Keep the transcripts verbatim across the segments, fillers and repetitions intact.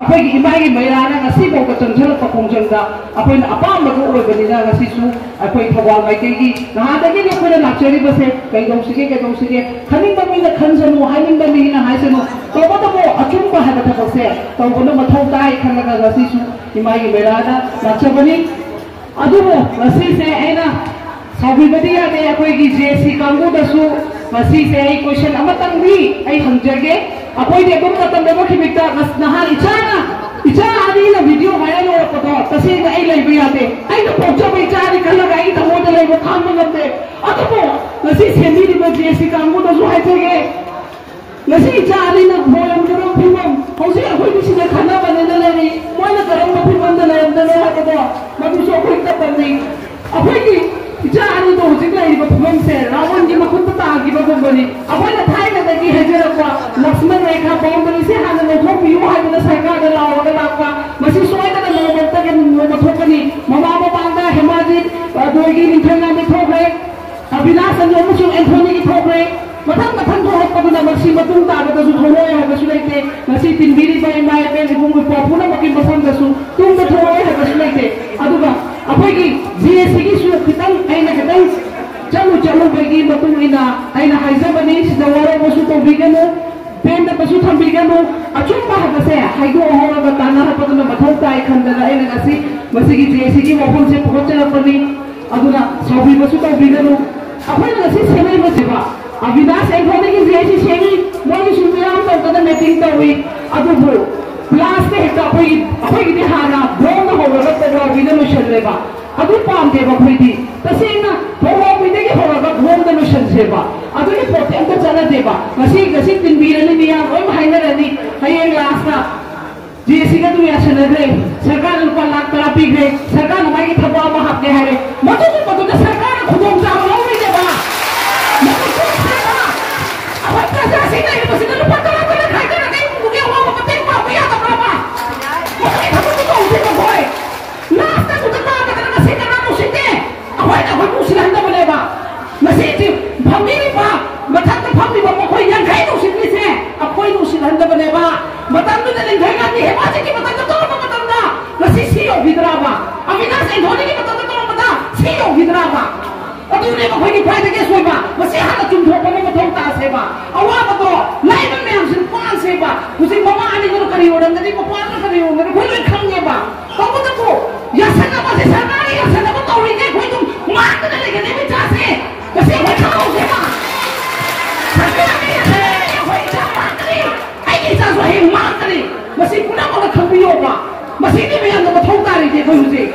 ꯑꯩꯈꯣꯏꯒꯤ ꯏꯃꯥꯒꯤ ꯃꯩꯔꯥꯅ ꯉꯁꯤꯐꯥꯎꯕ ꯆꯪꯁꯤꯜꯂꯛꯄ ꯈꯣꯡꯖꯪꯗ ꯑꯩꯈꯣꯏꯅ ꯑꯄꯥꯝꯕꯗꯨ ꯑꯣꯏꯕꯅꯤꯅ, ꯉꯁꯤꯁꯨ ꯑꯩꯈꯣꯏ ꯊꯧꯕꯥꯜ ꯃꯥꯏꯀꯩꯒꯤ ꯅꯍꯥꯟꯗꯒꯤꯅꯤ ꯑꯩꯈꯣꯏꯅ ꯂꯥꯛꯆꯔꯤꯕꯁꯦ꯫ ꯀꯩꯗꯧꯁꯤꯒꯦ, ꯀꯩꯗꯧꯁꯤꯒꯦ, ꯈꯟꯅꯤꯡꯕ ꯃꯤꯅ ꯈꯟꯖꯅꯨ, ꯍꯥꯏꯅꯤꯡꯕ ꯃꯤꯅ ꯍꯥꯏꯁꯅꯨ, ꯇꯧꯕꯇꯕꯨ ꯑꯆꯨꯝꯕ ꯍꯥꯏꯕ ꯊꯕꯛꯁꯦ ꯇꯧꯕꯅ ꯃꯊꯧ ꯇꯥꯏ ꯈꯜꯂꯒ ꯉꯁꯤꯁꯨ ꯏꯃꯥꯒꯤ ꯃꯩꯔꯥꯗ ꯂꯥꯛꯆꯕꯅꯤ꯫ ꯑꯗꯨꯕꯨ ꯉꯁꯤꯁꯦ ꯑꯩꯅ ꯁꯥꯎꯕꯤꯕꯗꯤ ꯌꯥꯗꯦ꯫ ꯑꯩꯈꯣꯏꯒꯤ ꯖꯦ ꯁꯤ ꯀꯥꯡꯕꯨꯗꯁꯨ ꯉꯁꯤꯁꯦ ꯑꯩ ꯀꯣꯏꯁꯟ ꯑꯃꯇꯪꯗꯤ ꯑꯩ ꯍꯪꯖꯒꯦ꯫ ꯑꯩꯈꯣꯏꯗꯤ ꯑꯗꯨꯝ ꯃꯇꯝ ꯂꯦꯞꯄꯛꯈꯤꯕꯗ ꯉꯁ-, ꯅꯍꯥꯟ ꯏꯆꯥꯅ, ꯏꯆꯥ ꯑꯅꯤꯅ ꯚꯤꯗꯤꯑꯣ ꯚꯥꯏꯔꯦꯜ ꯑꯣꯏꯔꯛꯄꯗꯣ ꯇꯁꯦꯡꯅ ꯑꯩ ꯂꯩꯕ ꯌꯥꯗꯦ꯫ ꯑꯩꯅ ꯄꯣꯛꯆꯕ ꯏꯆꯥꯅꯤ ꯈꯜꯂꯒ ꯑꯩꯒꯤ ꯊꯃꯣꯏꯗ ꯂꯩꯕ ꯈꯥꯡꯕ ꯉꯝꯗꯦ꯫ ꯑꯗꯨꯕꯨ ꯉꯁꯤ ꯁꯦꯝꯕꯤꯔꯤꯕ ꯖꯦ ꯁꯤ ꯀꯥꯡꯕꯨꯗꯁꯨ ꯍꯥꯏꯖꯒꯦ, ꯉꯁꯤ ꯏꯆꯥ ꯑꯅꯤꯅ ꯂꯩꯔꯝꯒꯗꯕ ꯐꯤꯕꯝ, ꯍꯧꯖꯤꯛ ꯑꯩꯈꯣꯏꯒꯤ ꯁꯤꯗ ꯈꯟꯅꯕꯅꯤꯅ ꯂꯩꯔꯤ, ꯃꯣꯏꯅ ꯀꯔꯝꯕ ꯐꯤꯕꯝꯗ ꯂꯩꯔꯝꯗꯅꯣ ꯍꯥꯏꯕꯗꯣ ꯃꯗꯨꯁꯨ ꯑꯩꯈꯣꯏ ꯇꯞꯄꯅꯤ꯫ ꯑꯩꯈꯣꯏꯒꯤ ꯏꯆꯥ ꯑꯅꯤꯗꯣ ꯍꯧꯖꯤꯛ ꯂꯩꯔꯤꯕ ꯐꯤꯕꯝꯁꯦ ꯔꯥꯋꯟꯒꯤ ꯃꯈꯨꯠꯇ ꯇꯥꯈꯤꯕꯒꯨꯝꯕꯅꯤ꯫ ꯑꯩꯈꯣꯏꯅ ꯊꯥꯏꯅꯗꯒꯤ ꯍꯥꯏꯖꯔꯛꯄ ꯂꯛꯁꯃꯟ ꯔꯦꯈꯥ ꯕꯥꯎꯟꯗꯔꯤꯁꯦ ꯍꯥꯟꯅ ꯂꯧꯊꯣꯛꯄꯤꯌꯨ ꯍꯥꯏꯗꯅ ꯁꯔꯀꯥꯔꯗ ꯂꯥꯎꯔꯒ ꯂꯥꯛꯄ, ꯃꯁꯤ ꯁꯣꯏꯗꯅ ꯅꯣꯡꯃ ꯅꯠꯇ꯭ꯔꯒ ꯅꯣꯡꯃ ꯊꯣꯛꯀꯅꯤ꯫ ꯃꯃꯥꯡ ꯃꯃꯥꯡꯗ ꯍꯦꯃꯥꯖꯤꯠ, ꯑꯗꯨꯗꯒꯤ ꯅꯤꯡꯊꯧꯉꯥꯝꯕꯤ ꯊꯣꯛꯈ꯭ꯔꯦ, ꯑꯕꯤꯅꯥꯁ ꯑꯅꯤ ꯑꯃꯁꯨꯡ ꯑꯦꯟꯊꯣꯅꯤꯒꯤ ꯊꯣꯛꯈ꯭ꯔꯦ꯫ ꯃꯊꯪ ꯃꯊꯪ ꯊꯣꯛꯂꯛꯄꯗꯨꯅ ꯃꯁꯤ ꯃꯇꯨꯡ ꯇꯥꯕꯗꯁꯨ ꯊꯣꯛꯂꯛꯑꯣꯏ ꯍꯥꯏꯕꯁꯨ ꯂꯩꯇꯦ꯫ ꯉꯁꯤ ꯇꯤꯟꯕꯤꯔꯤꯕ ꯏꯃꯥ ꯏꯕꯦꯟ ꯏꯕꯨꯡ ꯏꯄ꯭ꯋꯥ ꯄꯨꯝꯅꯃꯛꯀꯤ ꯃꯐꯝꯗꯁꯨ ꯇꯨꯡꯗ ꯊꯣꯛꯂꯛꯑꯣꯏ ꯍꯥꯏꯕꯁꯨ ꯂꯩꯇꯦ꯫ ꯑꯗꯨꯒ ꯑꯩꯈꯣꯏꯒꯤ ꯖꯦ ꯁꯤꯒꯤꯁꯨ ꯈꯤꯇꯪ, ꯑꯩꯅ ꯈꯤꯇꯪ ꯆꯠꯂꯨ ꯆꯠꯂꯨꯕꯒꯤ ꯃꯇꯨꯡ ꯏꯟꯅ ꯑꯩꯅ ꯍꯥꯏꯖꯕꯅꯤ, ꯁꯤꯗ ꯋꯥꯔꯧꯕꯁꯨ ꯇꯧꯕꯤꯒꯅꯨ, ꯄꯦꯟꯗꯕꯁꯨ ꯊꯝꯕꯤꯒꯅꯨ꯫ ꯑꯆꯨꯝꯕ ꯍꯥꯏꯕꯁꯦ ꯍꯥꯏꯗꯣꯛꯑ ꯍꯧꯔꯒ ꯇꯥꯟꯅꯔꯛꯄꯗꯨꯅ ꯃꯊꯧ ꯇꯥꯏ ꯈꯟꯗꯅ ꯑꯩꯅ ꯉꯁꯤ ꯃꯁꯤꯒꯤ ꯖꯦ ꯁꯤꯒꯤ ꯋꯥꯐꯝꯁꯦ ꯄꯨꯈꯠꯆꯔꯛꯄꯅꯤ꯫ ꯑꯗꯨꯅ ꯁꯥꯎꯕꯤꯕꯁꯨ ꯇꯧꯕꯤꯒꯅꯨ꯫ ꯑꯩꯈꯣꯏꯅ ꯉꯁꯤ ꯁꯦꯝꯃꯛꯏꯕꯁꯤꯕ ꯑꯕꯤꯅꯥꯁ ꯑꯦꯟꯊꯣꯅꯤꯒꯤꯁꯦ ꯑꯩꯁꯤ ꯁꯦꯝꯃꯤ, ꯃꯣꯏꯒꯤꯁꯨ ꯃꯌꯥꯝ ꯇꯧꯗꯅ ꯃꯦꯇꯤꯡ ꯇꯧꯏ꯫ ꯑꯗꯨꯕꯨ ꯀ꯭ꯂꯥꯁꯇ ꯍꯦꯛꯇ ꯑꯩꯈꯣꯏꯒꯤ, ꯑꯩꯈꯣꯏꯒꯤꯗꯤ ꯍꯥꯟꯅ ꯕ꯭ꯂꯣꯛꯅ ꯍꯧꯔꯒ ꯄꯣꯛꯂꯥꯎꯕꯤꯅ ꯂꯣꯏꯁꯜꯂꯦꯕ꯫ ꯑꯗꯨ ꯄꯥꯝꯗꯦꯕ ꯑꯩꯈꯣꯏꯗꯤ꯫ ꯇꯁꯦꯡꯅ ꯄꯣꯛꯂꯥꯎꯕꯤꯗꯒꯤ ꯍꯧꯔꯒ ꯕ꯭ꯂꯣꯛꯅ ꯂꯣꯏꯁꯟꯁꯦꯕ꯫ ꯑꯗꯨꯒꯤ ꯄꯣꯠꯇꯤ ꯑꯝꯇ ꯆꯠꯅꯗꯦꯕ꯫ ꯉꯁꯤ, ꯉꯁꯤ ꯇꯤꯟꯕꯤꯔꯅꯤ, ꯃꯤꯌꯥꯝ ꯂꯣꯏꯅ ꯍꯥꯏꯅꯔꯅꯤ꯫ ꯍꯌꯦꯡ ꯂꯥꯁꯇ ꯖꯦ ꯁꯤꯒ ꯑꯗꯨꯝ ꯌꯥꯁꯟꯅꯈ꯭ꯔꯦ꯫ ꯁꯔꯀꯥꯔꯅ ꯂꯨꯄꯥ ꯂꯥꯈ ꯇꯔꯥ ꯄꯤꯈ꯭ꯔꯦ꯫ ꯁꯔꯀꯥꯔꯅ ꯃꯥꯒꯤ ꯊꯕꯛ ꯑꯃ ꯍꯥꯞꯀꯦ ꯍꯥꯏꯔꯦ꯫ ꯃꯗꯨꯒꯨꯝꯕꯗꯨꯗ ꯁꯔꯀꯥꯔꯅ ꯈꯨꯗꯣꯡꯆꯥꯕ ꯂꯧꯔꯣꯏꯗꯕ꯫ ꯃꯗꯨ ꯇꯣꯛꯁꯦꯕ꯫ ꯑꯩꯈꯣꯏ ꯄ꯭ꯔꯖꯥꯁꯤꯡ ꯂꯩꯔꯤꯕꯁꯤꯗ ꯂꯨꯄꯥ ꯇꯔꯥ ꯇꯔꯥ ꯈꯥꯏꯗꯔꯒ ꯏꯃꯨꯡꯗꯨꯒꯤ ꯑꯋꯥꯕ ꯃꯇꯦꯡ ꯄꯥꯡꯕ ꯌꯥꯗꯕ꯭ꯔꯕ? ꯃꯗꯨꯒꯤ ꯊꯕꯛꯇꯨ ꯇꯧꯗꯦꯕ ꯑꯩꯈꯣꯏ꯫ ꯂꯥꯁꯇ ꯑꯗꯨꯗ ꯇꯥꯗꯅ ꯉꯁꯤ ꯀꯅꯥ ꯅꯨꯡꯁꯤꯠꯇꯦ? ꯑꯩꯈꯣꯏꯅ ꯑꯩꯈꯣꯏꯕꯨ ꯎꯁꯤꯜꯍꯟꯗꯕꯅꯦꯕ꯫ ꯉꯁꯤ ꯐꯝꯕꯤꯔꯤꯕ, ꯃꯊꯛꯇ ꯐꯝꯃꯤꯕ ꯃꯈꯣꯏ ꯌꯥꯡꯈꯩ ꯅꯨꯡꯁꯤꯠꯂꯤꯁꯦ ꯑꯩꯈꯣꯏ ꯅꯨꯡꯁꯤꯠꯍꯟꯗꯕꯅꯦꯕ꯫ ꯃꯇꯝꯗꯨꯗ ꯅꯤꯡꯊꯧ ꯍꯦꯃꯥꯖꯤꯠꯀꯤ ꯃꯇꯝꯗ ꯇꯧꯔꯝꯕ ꯃꯇꯝꯗ ꯉꯁꯤ ꯁꯤ ꯌꯧꯈꯤꯗ꯭ꯔꯕ? ꯑꯕꯤꯅꯥꯁ ꯑꯦꯟꯊꯣꯅꯤꯒꯤ ꯃꯇꯝꯗ ꯇꯧꯔꯝꯕꯗ ꯁꯤ ꯌꯧꯈꯤꯗ꯭ꯔꯕ? ꯑꯗꯨꯅꯦꯕ ꯑꯩꯈꯣꯏꯒꯤ ꯈ꯭ꯋꯥꯏꯗꯒꯤ ꯑꯁꯣꯏꯕ꯫ ꯃꯁꯤ ꯍꯥꯟꯅ ꯆꯨꯝꯊꯣꯛꯄ ꯑꯃ ꯃꯊꯧ ꯇꯥꯁꯦꯕ꯫ ꯑꯋꯥꯕꯗꯣ ꯂꯥꯏꯕ ꯃꯌꯥꯝꯁꯤꯅ ꯄꯥꯟꯁꯦꯕ꯫ ꯍꯧꯖꯤꯛ ꯃꯃꯥ ꯑꯅꯤꯗꯨꯅ ꯀꯔꯤ ꯑꯣꯏꯔꯝꯒꯅꯤ, ꯃꯄꯥꯗꯨꯅ ꯀꯔꯤ ꯑꯣꯏꯔꯝꯒꯅꯤ, ꯑꯩꯈꯣꯏ ꯂꯣꯏ ꯈꯪꯉꯦꯕ꯫ ꯇꯧꯕꯇꯕꯨ ꯌꯥꯁꯟꯅꯕꯁꯦ ꯁꯔꯀꯥꯔꯒꯤ ꯌꯥꯁꯟꯅꯕ ꯇꯧꯔꯤꯉꯩ ꯑꯩꯈꯣꯏ ꯑꯗꯨꯝ ꯃꯥꯡꯗꯅ ꯂꯩꯒꯅꯦꯕ ꯏꯆꯥꯁꯦ꯫ ꯃꯁꯤ ꯑꯩꯈꯣꯏ ꯈꯪꯍꯧꯁꯦꯕ꯫ ꯁꯔꯀꯥꯔꯒꯤ ꯌꯥꯁꯟꯅꯕ ꯑꯩꯈꯣꯏ ꯏꯆꯥ ꯃꯥꯡꯒꯅꯤ꯫ ꯑꯩꯒꯤ ꯏꯆꯥꯁꯨ ꯍꯌꯦꯡ ꯃꯥꯡꯒꯅꯤ꯫ ꯃꯁꯤ ꯄꯨꯝꯅꯃꯛꯅ ꯈꯪꯕꯤꯌꯣꯕ꯫ ꯃꯁꯤꯒꯤ ꯃꯌꯥꯝꯅ ꯃꯊꯧ ꯇꯥꯔꯤꯗꯤ ꯑꯩꯈꯣꯏ ꯍꯧꯖꯤꯛ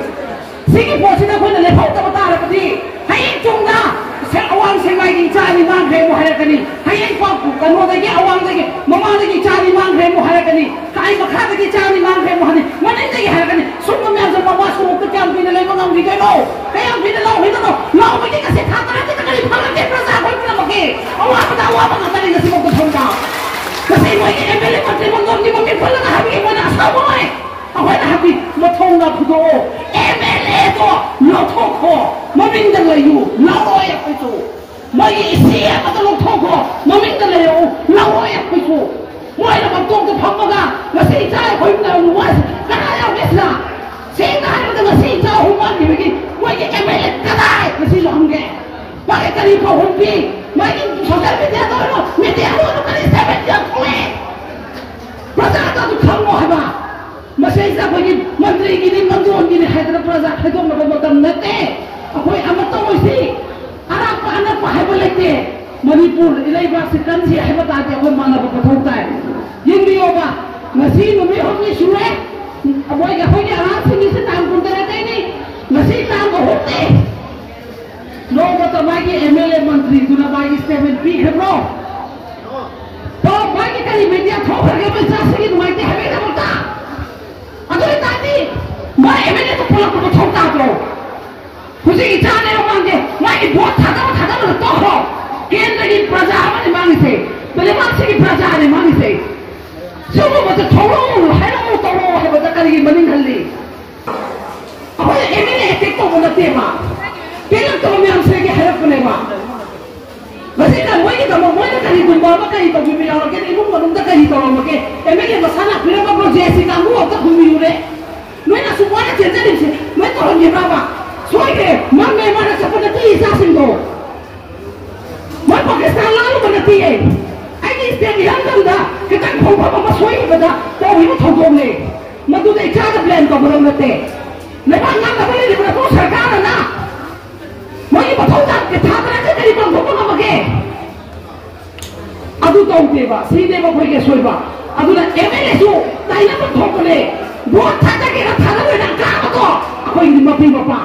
ꯁꯤꯒꯤ ꯄꯣꯠꯁꯤꯗ ꯑꯩꯈꯣꯏꯅ ꯂꯦꯞꯍꯧꯗꯕ ꯇꯥꯔꯕꯗꯤ ꯍꯌꯦꯡ ꯇꯨꯡꯗ ꯁꯦ-, ꯑꯋꯥꯡ ꯁꯦꯛꯃꯥꯏꯒꯤ ꯏꯆꯥ ꯑꯅꯤ ꯃꯥꯡꯈ꯭ꯔꯦ ꯑꯃꯨꯛ ꯍꯥꯏꯔꯛꯀꯅꯤ꯫ ꯍꯌꯦꯡ ꯄꯥꯎ ꯀꯩꯅꯣꯗꯒꯤ, ꯑꯋꯥꯡꯗꯒꯤ, ꯃꯃꯥꯡꯗꯒꯤ ꯏꯆꯥ ꯑꯅꯤ ꯃꯥꯡꯈ꯭ꯔꯦ ꯑꯃꯨꯛ ꯍꯥꯏꯔꯛꯀꯅꯤ꯫ ꯀꯥꯏ ꯃꯈꯥꯗꯒꯤ ꯏꯆꯥ ꯑꯅꯤ ꯃꯥꯡꯈ꯭ꯔꯦ ꯑꯃꯨꯛ ꯍꯥꯏꯔꯛꯀꯅꯤ꯫ ꯃꯅꯤꯡꯗꯒꯤ ꯍꯥꯏꯔꯛꯀꯅꯤ꯫ ꯁꯨꯝꯕ ꯃꯌꯥꯝꯁꯦ ꯃꯃꯥ ꯁꯣꯔꯣꯛꯇ ꯀꯌꯥꯝ ꯀꯨꯏꯅ ꯂꯩꯕ ꯉꯝꯈꯤꯗꯣꯏꯅꯣ? ꯀꯌꯥꯝ ꯀꯨꯏꯅ ꯂꯥꯎꯈꯤꯗꯣꯏꯅꯣ? ꯂꯥꯎꯕꯒꯤ ꯉꯁꯤ ꯊꯥ ꯇꯔꯥꯇꯔꯦꯠꯇ ꯀꯔꯤ ꯐꯪꯂꯛꯀꯦ? ꯄ꯭ꯔꯖꯥ ꯑꯩꯈꯣꯏ ꯄꯨꯝꯅꯃꯛꯀꯤ ꯑꯋꯥꯕꯗ ꯑꯋꯥꯕ ꯉꯥꯛꯇꯅꯤ ꯉꯁꯤꯐꯥꯎꯗ ꯐꯪꯕ꯫ ꯉꯁꯤ ꯃꯣꯏꯒꯤ ꯑꯦꯝ ꯑꯦꯜ ꯑꯦ ꯃꯟꯇ꯭ꯔꯤ ꯃꯟꯗꯣꯟꯒꯤ ꯃꯃꯤꯡ ꯄꯜꯂꯒ ꯍꯥꯏꯕꯒꯤ ꯃꯣꯏꯅ ꯑꯁꯥꯎꯕ ꯑꯣꯏ꯫ ꯑꯩꯈꯣꯏꯅ ꯍꯥꯏꯕꯗꯤ ꯃꯊꯣꯡꯅ ꯐꯨꯗꯣꯛꯑꯣ, ꯑꯦꯝ ꯑꯦꯜ ꯑꯦꯗꯣ ꯂꯧꯊꯣꯛꯈꯣ, ꯃꯃꯤꯡꯗ ꯂꯩꯌꯨ, ꯂꯧꯔꯣꯏ ꯑꯩꯈꯣꯏꯁꯨ꯫ ꯃꯣꯏꯒꯤ ꯏꯁꯤ ꯑꯃꯗ ꯂꯧꯊꯣꯛꯈꯣ, ꯃꯃꯤꯡꯗ ꯂꯩꯔꯛꯎ, ꯂꯧꯔꯣꯏ ꯑꯩꯈꯣꯏꯁꯨ꯫ ꯃꯣꯏꯅ ꯃꯇꯣꯛꯇ ꯐꯝꯃꯒ ꯉꯁꯤ ꯏꯆꯥ ꯑꯩꯈꯣꯏ ꯃꯌꯥꯝ ꯋꯥꯁꯤ ꯀꯅꯥ ꯌꯥꯎꯒꯦ ꯁꯤꯗ? ꯁꯦꯡꯅ ꯍꯥꯏꯔꯕꯗ ꯉꯁꯤ ꯏꯆꯥ ꯑꯍꯨꯝ ꯃꯥꯡꯈꯤꯕꯒꯤ ꯃꯣꯏꯒꯤ ꯑꯦꯝ ꯑꯦꯜ ꯑꯦ ꯀꯗꯥꯏ? ꯉꯁꯤꯁꯨ ꯍꯪꯒꯦ꯫ ꯃꯥꯒꯤ ꯀꯔꯤ ꯄꯥꯎꯈꯨꯝ ꯄꯤ? ꯃꯥꯒꯤ ꯁꯣꯁꯤꯌꯦꯜ ꯃꯤꯗꯤꯌꯥꯗ ꯑꯣꯏꯔꯣ, ꯃꯤꯗꯤꯌꯥꯗ ꯑꯣꯏꯔꯣ ꯀꯔꯤ ꯁ꯭ꯇꯦꯠꯃꯦꯟ ꯌꯥꯝ ꯊꯣꯛꯑꯦ? ꯄ꯭ꯔꯖꯥꯗ ꯑꯗꯨ ꯈꯪꯉꯣ ꯍꯥꯏꯕ꯫ ꯃꯁꯤꯗ ꯑꯩꯈꯣꯏꯒꯤ ꯃꯟꯇ꯭ꯔꯤꯒꯤꯅꯤ, ꯃꯟꯗꯣꯟꯒꯤꯅꯤ ꯍꯥꯏꯗꯅ ꯄ꯭ꯔꯖꯥ ꯈꯥꯏꯗꯣꯛꯅꯕ ꯃꯇꯝ ꯅꯠꯇꯦ꯫ ꯑꯩꯈꯣꯏ ꯑꯃꯠꯇ ꯑꯣꯏꯁꯤ꯫ ꯑꯔꯥꯞꯄ ꯑꯅꯛꯄ ꯍꯥꯏꯕ ꯂꯩꯇꯦ꯫ ꯃꯅꯤꯄꯨꯔ ꯏꯔꯩꯕꯥꯛꯁꯤ ꯀꯟꯁꯤ ꯍꯥꯏꯕ ꯇꯥꯔꯗꯤ ꯑꯩꯈꯣꯏ ꯃꯥꯟꯅꯕ ꯃꯊꯧ ꯇꯥꯏ꯫ ꯌꯦꯡꯕꯤꯌꯣꯕ, ꯉꯁꯤ ꯅꯨꯃꯤꯠ ꯍꯨꯝꯅꯤ ꯁꯨꯔꯦ꯫ ꯑꯩꯈꯣꯏꯒꯤ, ꯑꯩꯈꯣꯏꯒꯤ ꯑꯉꯥꯡꯁꯤꯡꯒꯤꯁꯤ ꯇꯥꯡ ꯀꯨꯟꯇꯔꯦꯠꯇꯩꯅꯤ꯫ ꯉꯁꯤ ꯇꯥꯡ ꯑꯍꯨꯝꯅꯤ꯫ ꯅꯣꯡꯃꯇ ꯃꯥꯒꯤ ꯑꯦꯝ ꯑꯦꯜ ꯑꯦ ꯃꯟꯇ꯭ꯔꯤꯗꯨꯅ ꯃꯥꯒꯤ ꯁ꯭ꯇꯦꯠꯃꯦꯟ ꯄꯤꯈ꯭ꯔꯕ꯭ꯔꯣ? ꯄꯥꯎ ꯃꯥꯒꯤ ꯀꯔꯤ ꯃꯦꯗꯤꯌꯥ ꯊꯣꯛꯈ꯭ꯔꯒꯦ? ꯃꯣꯏ ꯆꯥꯁꯤꯒꯤ ꯅꯨꯡꯉꯥꯏꯇꯦ ꯍꯥꯏꯕꯒꯤꯗꯃꯛꯇ? ꯑꯗꯨ ꯑꯣꯏꯇꯥꯔꯗꯤ ꯃꯥ ꯑꯦꯝ ꯑꯦꯜ ꯑꯦꯗ ꯄꯨꯜꯂꯛꯄ ꯃꯊꯧ ꯇꯥꯗ꯭ꯔꯣ? ꯍꯧꯖꯤꯛ ꯏꯆꯥꯅꯦ ꯃꯃꯥꯡꯁꯦ ꯃꯥꯒꯤ ꯚꯣꯠ ꯊꯥꯗꯕ ꯊꯥꯗꯕꯗ ꯇꯣꯛꯈ꯭ꯔꯣ꯫ ꯀꯦꯟꯗ꯭ꯔꯒꯤ ꯄ꯭ꯔꯖꯥ ꯑꯃꯅꯤ ꯃꯥꯡꯉꯤꯁꯦ, ꯂꯩꯕꯥꯛꯁꯤꯒꯤ ꯄ꯭ꯔꯖꯥꯅꯦ ꯃꯥꯡꯉꯤꯁꯦ꯫ ꯁꯤꯒꯨꯝꯕꯁꯦ ꯊꯣꯛꯂꯛꯎ, ꯍꯥꯏꯔꯛꯎ, ꯇꯧꯔꯛꯑꯣ ꯍꯥꯏꯕꯗ ꯀꯔꯤꯒꯤ ꯃꯅꯤꯡ ꯍꯜꯂꯤ? ꯑꯩꯈꯣꯏꯅ ꯑꯦꯝ ꯑꯦꯜ ꯑꯦ ꯑꯦꯇꯦꯛ ꯇꯧꯕ ꯅꯠꯇꯦꯕ꯫ ꯄꯦꯜꯂꯛꯇꯕ ꯃꯌꯥꯝꯁꯤꯗꯒꯤ ꯍꯥꯏꯔꯛꯄꯅꯦꯕ꯫ ꯃꯁꯤꯅ ꯃꯣꯏꯒꯤꯗꯃꯛ ꯃꯣꯏꯅ ꯀꯔꯤꯒꯨꯝꯕ ꯑꯃ ꯀꯔꯤ ꯇꯧꯕꯤꯕ ꯌꯥꯎꯔꯒꯦ, ꯏꯃꯨꯡ ꯃꯅꯨꯡꯗ ꯀꯔꯤ ꯇꯧꯔꯝꯃꯒꯦ, ꯑꯦꯝ ꯑꯦꯜ ꯑꯦ ꯃꯁꯥꯅ ꯄꯤꯔꯝꯕ ꯄ꯭ꯔꯣꯖꯦꯛꯁꯦ ꯁꯣꯏꯈ꯭ꯔꯦ꯫ ꯃꯝꯃꯦ ꯃꯥꯅ ꯆꯠꯄ ꯅꯠꯇꯦ ꯏꯆꯥꯁꯤꯡꯗꯣ꯫ ꯃꯣꯏ ꯄꯥꯀꯤꯁꯇꯥꯟ ꯂꯥꯜꯂꯨꯕ ꯅꯠꯇꯦ꯫ ꯑꯩꯒꯤ ꯁ꯭ꯇꯦꯠ ꯏꯔꯝꯗꯝꯗ ꯈꯤꯇꯪ ꯈꯣꯡꯐꯝ ꯑꯃ ꯁꯣꯏꯈꯤꯕꯗ ꯇꯧꯔꯤꯕ ꯊꯧꯗꯣꯛꯅꯦ꯫ ꯃꯗꯨꯗ ꯏꯆꯥꯗ ꯕ꯭ꯂꯦꯝ ꯇꯧꯒꯗꯕ ꯅꯠꯇꯦ꯫ ꯂꯩꯕꯥꯛ ꯉꯥꯛꯅꯕ ꯂꯩꯔꯤꯕ ꯅꯠꯇ꯭ꯔꯣ ꯁꯔꯀꯥꯔꯅ? ꯃꯣꯏꯒꯤ ꯃꯊꯧ ꯇꯥꯗꯦ꯫ ꯊꯥ ꯇꯔꯥꯁꯦ ꯀꯔꯤ ꯄꯥꯡꯊꯣꯛꯄ ꯉꯝꯃꯒꯦ? ꯑꯗꯨ ꯇꯧꯗꯦꯕ꯫ ꯁꯤꯅꯦꯕ ꯑꯩꯈꯣꯏꯒꯤ ꯑꯁꯣꯏꯕ꯫ ꯑꯗꯨꯅ ꯑꯦꯝ ꯑꯦꯜ ꯑꯦꯁꯨ ꯇꯥꯏꯅꯐꯝ ꯊꯣꯛꯄꯅꯦ꯫ ꯚꯣꯠ ꯊꯥꯗꯒꯦꯔꯥ ꯊꯥꯗꯔꯣꯏꯔꯥ ꯀꯥꯕꯗꯣ ꯑꯩꯈꯣꯏꯒꯤꯗꯤ ꯃꯄꯤ ꯃꯄꯥ꯫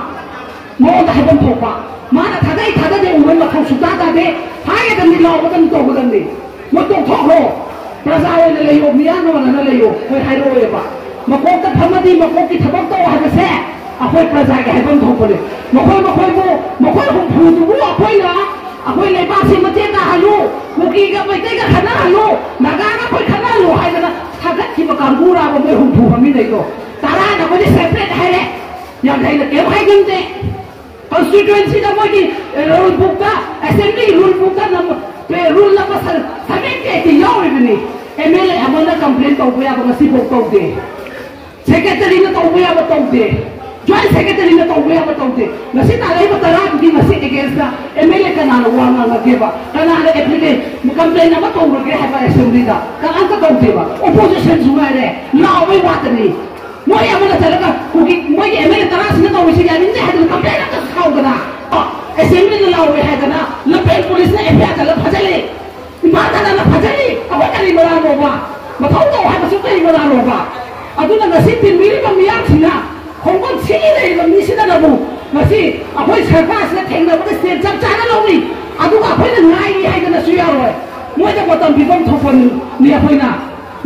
ꯃꯉꯣꯟꯗ ꯍꯥꯏꯐꯝ ꯊꯣꯛꯄ꯫ ꯃꯥꯅ ꯊꯥꯗꯩ ꯊꯥꯗꯗꯦ ꯎꯕ ꯃꯊꯧ ꯁꯨꯛꯇꯥ ꯇꯥꯗꯦ꯫ ꯍꯥꯏꯒꯗꯕꯅꯤ, ꯂꯥꯎꯒꯗꯕꯅꯤ, ꯇꯧꯒꯗꯕꯅꯤ꯫ ꯃꯣꯏ ꯇꯣꯛꯊꯣꯛꯈ꯭ꯔꯣ꯫ ꯄ꯭ꯔꯖꯥ ꯑꯣꯏꯅ ꯂꯩꯌꯣ, ꯃꯤꯌꯥꯝꯒ ꯃꯥꯟꯅꯅ ꯂꯩꯌꯣ꯫ ꯑꯩꯈꯣꯏ ꯍꯥꯏꯔꯛꯑꯣꯏꯕ꯫ ꯃꯀꯣꯛꯇ ꯐꯝꯃꯗꯤ ꯃꯀꯣꯛꯀꯤ ꯊꯕꯛ ꯇꯧ ꯍꯥꯏꯕꯁꯦ ꯑꯩꯈꯣꯏ ꯄ꯭ꯔꯖꯥꯒꯤ ꯍꯥꯏꯐꯝ ꯊꯣꯛꯄꯅꯦ꯫ ꯃꯈꯣꯏ, ꯃꯈꯣꯏꯕꯨ, ꯃꯈꯣꯏ ꯍꯨꯝꯐꯨꯗꯨꯕꯨ ꯑꯩꯈꯣꯏꯅ ꯑꯩꯈꯣꯏ ꯂꯩꯕꯥꯛꯁꯤ ꯃꯆꯦꯠ ꯇꯥꯍꯜꯂꯨ, ꯀꯨꯀꯤꯒ ꯃꯩꯇꯩꯒ ꯈꯠꯅꯍꯜꯂꯨ, ꯅꯥꯒꯥꯒ ꯑꯩꯈꯣꯏ ꯈꯠꯅꯍꯜꯂꯨ ꯍꯥꯏꯗꯅ ꯊꯥꯒꯠꯈꯤꯕ ꯀꯥꯡꯕꯨꯔꯥꯕ ꯃꯣꯏ ꯍꯨꯝꯐꯨ ꯐꯝꯃꯤꯟꯅꯩꯗꯣ꯫ ꯇꯔꯥꯅ ꯑꯩꯈꯣꯏꯗꯤ ꯁꯦꯄꯔꯦꯠ ꯍꯥꯏꯔꯦ꯫ ꯌꯥꯡꯈꯩꯅ ꯀꯩꯝ ꯍꯥꯏꯒꯟꯗꯦ꯫ ꯀꯟꯁꯇꯤꯇ꯭ꯌꯨꯑꯦꯟꯁꯤꯗ ꯃꯣꯏꯒꯤ ꯔꯨꯜ ꯕꯨꯛꯇ, ꯑꯦꯁꯦꯝꯕ꯭ꯂꯤꯒꯤ ꯔꯨꯜ ꯕꯨꯛꯇ ꯔꯨꯜ ꯅꯝꯕꯔ ꯁꯚꯦꯟꯇꯤ ꯑꯩꯠꯇꯤ ꯌꯥꯎꯔꯤꯕꯅꯤ꯫ ꯑꯦꯝ ꯑꯦꯜ ꯑꯦ ꯑꯃꯅ ꯀꯝꯄ꯭ꯂꯦꯟ ꯇꯧꯕ ꯌꯥꯕ ꯉꯁꯤꯐꯥꯎ ꯇꯧꯗꯦ꯫ ꯁꯦꯀ꯭ꯔꯦꯇꯔꯤꯅ ꯇꯧꯕ ꯌꯥꯕ ꯇꯧꯗꯦ꯫ ꯖꯣꯏꯟ ꯁꯦꯀ꯭ꯔꯦꯇꯔꯤꯅ ꯇꯧꯕ ꯌꯥꯕ ꯇꯧꯗꯦ꯫ ꯉꯁꯤ ꯇꯥꯔꯛꯏꯕ ꯇꯔꯥꯗꯨꯒꯤ ꯉꯁꯤ ꯑꯦꯒꯦꯟꯁꯇ ꯑꯦꯝ ꯑꯦꯜ ꯑꯦ ꯀꯅꯥꯅ ꯋꯥ ꯉꯥꯡꯉꯒꯦꯕ? ꯀꯅꯥꯅ ꯑꯦꯄ꯭ꯂꯤꯀꯦ ꯀꯝꯄ꯭ꯂꯦꯟ ꯑꯃ ꯇꯧꯔꯒꯦ ꯍꯥꯏꯕ ꯑꯦꯁꯦꯝꯕ꯭ꯂꯤꯗ? ꯀꯅꯥꯝꯇ ꯇꯧꯗꯦꯕ꯫ ꯑꯣꯄꯣꯖꯤꯁꯟꯁꯨ ꯉꯥꯏꯔꯦ, ꯂꯥꯎꯕꯩ ꯋꯥꯇꯅꯤ꯫ ꯃꯣꯏ ꯑꯃꯅ ꯆꯠꯂꯒ ꯀꯨꯀꯤ ꯃꯣꯏꯒꯤ ꯑꯦꯝ ꯑꯦꯜ ꯑꯦ ꯇꯔꯥꯁꯤꯅ ꯇꯧꯔꯤꯁꯤ ꯌꯥꯅꯤꯡꯗꯦ ꯍꯥꯏꯗꯅ ꯀꯝꯄ꯭ꯂꯦꯟ ꯑꯝꯇ ꯁꯥꯎꯗꯅ, ꯑꯦꯁꯦꯝꯕ꯭ꯂꯤꯗ ꯂꯥꯎꯔꯦ ꯍꯥꯏꯗꯅ ꯂꯝꯐꯦꯜ ꯄꯨꯂꯤꯁꯅ ꯑꯦꯐ ꯑꯥꯏ ꯑꯥꯔ ꯆꯠꯂ ꯐꯥꯖꯤꯜꯂꯤ꯫ ꯏꯝꯐꯥꯜ ꯇꯥꯟꯅꯅ ꯐꯥꯖꯤꯜꯂꯤ꯫ ꯑꯩꯈꯣꯏ ꯀꯔꯤ ꯃꯔꯥꯜꯅꯣꯕ? ꯃꯊꯧ ꯇꯧ ꯍꯥꯏꯕꯁꯨ ꯀꯔꯤ ꯃꯔꯥꯜꯅꯣꯕ? ꯑꯗꯨꯅ ꯉꯁꯤ ꯇꯤꯟꯕꯤꯔꯤꯕ ꯃꯤꯌꯥꯝꯁꯤꯅ ꯈꯣꯡꯒꯨꯜ ꯁꯤꯒꯤ ꯂꯩꯔꯤꯕ ꯃꯤꯁꯤꯗꯅꯕꯨ ꯉꯁꯤ ꯑꯩꯈꯣꯏ ꯁꯔꯀꯥꯔꯁꯤꯅ ꯊꯦꯡꯅꯕꯗ ꯁ꯭ꯇꯦꯞ ꯆꯞ ꯆꯥꯅ ꯂꯧꯔꯤ꯫ ꯑꯗꯨꯒ ꯑꯩꯈꯣꯏꯅ ꯉꯥꯏꯔꯤ ꯍꯥꯏꯗꯅꯁꯨ ꯌꯥꯔꯣꯏ꯫ ꯃꯣꯏꯗ ꯃꯇꯝ ꯄꯤꯐꯝ ꯊꯣꯛꯄꯅꯤ ꯑꯩꯈꯣꯏꯅ꯫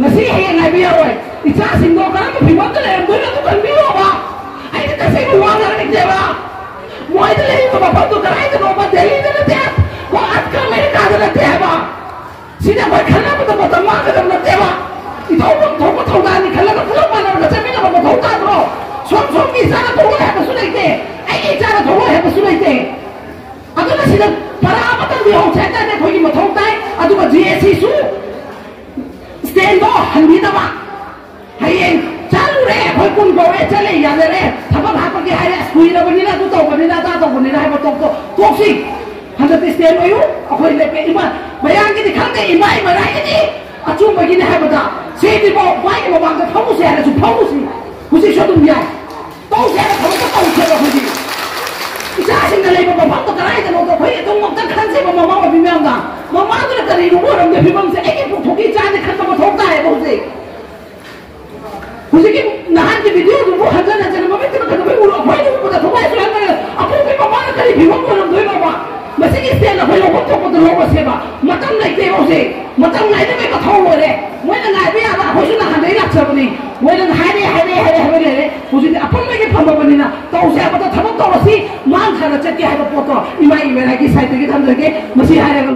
ꯉꯁꯤ ꯍꯌꯦꯡ ꯉꯥꯏꯕ ꯌꯥꯔꯣꯏ꯫ ꯏꯆꯥꯁꯤꯡꯗꯣ ꯀꯔꯝꯕ ꯐꯤꯕꯝꯗ ꯂꯩꯔꯝꯗꯣꯏꯅꯣ ꯑꯗꯨ ꯈꯟꯕꯤꯌꯣꯕ꯫ ꯑꯩꯗꯤ ꯇꯁꯦꯡꯅ ꯋꯥ ꯉꯥꯡꯅꯤꯡꯗꯦꯕ꯫ ꯃꯣꯏꯗ ꯂꯩꯔꯤꯕ ꯃꯐꯝꯗꯨ ꯀꯗꯥꯏꯗꯅꯣꯕ? ꯗꯦꯜꯂꯤꯗ ꯅꯠꯇꯦ, ꯀꯣ ꯑꯠꯀ ꯑꯃꯦꯔꯤꯀꯥꯗ ꯅꯠꯇꯦ ꯍꯥꯏꯕ꯫ ꯁꯤꯗ ꯑꯩꯈꯣꯏ ꯈꯟꯅꯕꯗ ꯃꯇꯝ ꯃꯥꯡꯒꯗꯕ ꯅꯠꯇꯦꯕ꯫ ꯏꯊꯧꯐꯝ ꯊꯣꯛꯄ ꯊꯧꯗꯥꯡꯅꯤ ꯈꯜꯂꯒ ꯄꯨꯂꯞ ꯃꯥꯟꯅꯔꯒ ꯆꯠꯃꯤꯟꯅꯕ ꯃꯊꯧ ꯇꯥꯗ꯭ꯔꯣ? ꯁꯣꯝ ꯁꯣꯝꯒꯤ ꯏꯆꯥꯅ ꯊꯣꯛꯂꯣꯏ ꯍꯥꯏꯕꯁꯨ ꯂꯩꯇꯦ, ꯑꯩꯒꯤ ꯏꯆꯥꯅ ꯊꯣꯛꯂꯣꯏ ꯍꯥꯏꯕꯁꯨ ꯂꯩꯇꯦ꯫ ꯑꯗꯨꯅ ꯁꯤꯗ ꯄꯔꯥ ꯑꯃꯇꯪꯗꯤ ꯍꯧꯁꯦ ꯍꯥꯏꯇꯥꯔꯗꯤ ꯑꯩꯈꯣꯏꯒꯤ ꯃꯊꯧ ꯇꯥꯏ꯫ ꯑꯗꯨꯒ ꯖꯤ ꯑꯦꯁ ꯁꯤꯁꯨ ꯁ꯭ꯇꯦꯟꯗꯣ ꯍꯟꯕꯤꯗꯕ꯫ ꯍꯌꯦꯡ ꯆꯠꯂꯨꯔꯦ, ꯑꯩꯈꯣꯏ ꯀꯨꯟ ꯀꯧꯔꯦ, ꯆꯠꯂꯦ, ꯌꯥꯅꯔꯦ, ꯊꯕꯛ ꯍꯥꯞꯄꯒꯦ ꯍꯥꯏꯔꯦ, ꯀꯨꯏꯔꯕꯅꯤꯅ ꯑꯗꯨ ꯇꯧꯕꯅꯤꯅ ꯑꯗꯥ ꯇꯧꯕꯅꯤꯅ ꯍꯥꯏꯕ ꯇꯣꯛꯇꯣ ꯇꯣꯛꯁꯤ꯫ ꯍꯟꯗꯛꯇꯤ ꯁ꯭ꯇꯦꯟ ꯑꯣꯏꯌꯨ꯫ ꯑꯩꯈꯣꯏ ꯂꯦꯞꯄꯦ꯫ ꯏꯃꯥ ꯃꯌꯥꯝꯒꯤꯗꯤ ꯈꯪꯗꯦ, ꯏꯃꯥ ꯏꯃꯥꯏꯒꯤꯗꯤ ꯑꯆꯨꯝꯕꯒꯤꯅꯤ ꯍꯥꯏꯕꯗ ꯁꯤꯗꯤꯕꯣ ꯃꯥꯒꯤ ꯃꯃꯥꯡꯗ ꯐꯝꯃꯨꯁꯦ ꯍꯥꯏꯔꯁꯨ ꯐꯝꯃꯨꯁꯤ꯫ ꯍꯧꯖꯤꯛꯁꯨ ꯑꯗꯨꯝ ꯌꯥꯏ꯫ ꯇꯧꯁꯦ ꯍꯥꯏꯕ ꯊꯕꯛꯇꯣ ꯇꯧꯁꯦꯕ ꯑꯩꯈꯣꯏꯗꯤ꯫ ꯏꯆꯥꯁꯤꯡꯅ ꯂꯩꯕ ꯃꯐꯝꯗꯣ ꯀꯗꯥꯏꯗꯅꯣꯗꯣ ꯑꯩꯈꯣꯏ ꯑꯗꯨꯝ ꯑꯝꯇ ꯈꯟꯁꯦꯕ, ꯃꯃꯥ ꯑꯣꯏꯕꯤ ꯃꯌꯥꯝꯅ꯫ ꯃꯃꯥꯗꯨꯅ ꯀꯔꯤꯅꯣ ꯑꯣꯏꯔꯝꯗꯦ ꯐꯤꯕꯝꯁꯦ? ꯑꯩꯒꯤ ꯄꯨꯊꯣꯛꯀꯤ ꯏꯆꯥꯅꯤ ꯈꯟꯕ ꯃꯊꯧ ꯇꯥꯏꯌꯦꯕ ꯍꯧꯖꯤꯛ꯫ ꯍꯧꯖꯤꯛꯀꯤ ꯅꯍꯥꯟꯒꯤ ꯚꯤꯗꯤꯑꯣꯗꯨꯕꯨ ꯍꯟꯖꯟ ꯍꯟꯖꯟꯅ ꯃꯃꯤꯠꯇꯨꯅ ꯀꯩꯗꯧꯕꯩ ꯎꯔꯣ? ꯑꯩꯈꯣꯏꯅ ꯎꯕꯗ ꯊꯋꯥꯏ ꯁꯨꯍꯟꯗꯅ ꯑꯄꯣꯛꯄꯤ ꯃꯃꯥꯅ ꯀꯔꯤ ꯐꯤꯕꯝ ꯑꯣꯏꯔꯝꯗꯣꯏꯅꯣꯕ? ꯃꯁꯤꯒꯤ ꯁ꯭ꯇꯦꯟ ꯑꯩꯈꯣꯏ ꯂꯧꯐꯝ ꯊꯣꯛꯄꯗ ꯂꯧꯔꯁꯦꯕ꯫ ꯃꯇꯝ ꯂꯩꯇꯦ ꯍꯧꯖꯤꯛ꯫ ꯃꯇꯝ ꯉꯥꯏꯕꯒꯤ ꯃꯊꯧ ꯂꯣꯏꯔꯦ꯫ ꯃꯣꯏꯅ ꯉꯥꯏꯕ ꯌꯥꯕ ꯑꯩꯈꯣꯏꯁꯨ ꯅꯍꯥꯟꯗꯒꯤ ꯂꯥꯛꯆꯕꯅꯤ꯫ ꯃꯣꯏꯅ ꯍꯥꯏꯔꯦ, ꯍꯥꯏꯔꯦ, ꯍꯥꯏꯔꯦ, ꯍꯥꯏꯕ ꯂꯩꯔꯦ꯫ ꯍꯧꯖꯤꯛꯇꯤ ꯑꯄꯨꯟꯕꯒꯤ ꯐꯝꯃꯕꯅꯤꯅ ꯇꯧꯁꯦ ꯍꯥꯏꯕꯗ ꯊꯕꯛ ꯇꯧꯔꯁꯤ꯫ ꯃꯥꯡ ꯊꯥꯅ ꯆꯠꯀꯦ ꯍꯥꯏꯕ ꯄꯣꯠꯇꯣ ꯏꯃꯥ ꯏꯕꯦꯟ ꯍꯥꯏꯒꯤ ꯁꯥꯏꯠꯇꯒꯤ ꯊꯝꯖꯒꯦ꯫ ꯃꯁꯤ ꯍꯥꯏꯔꯒ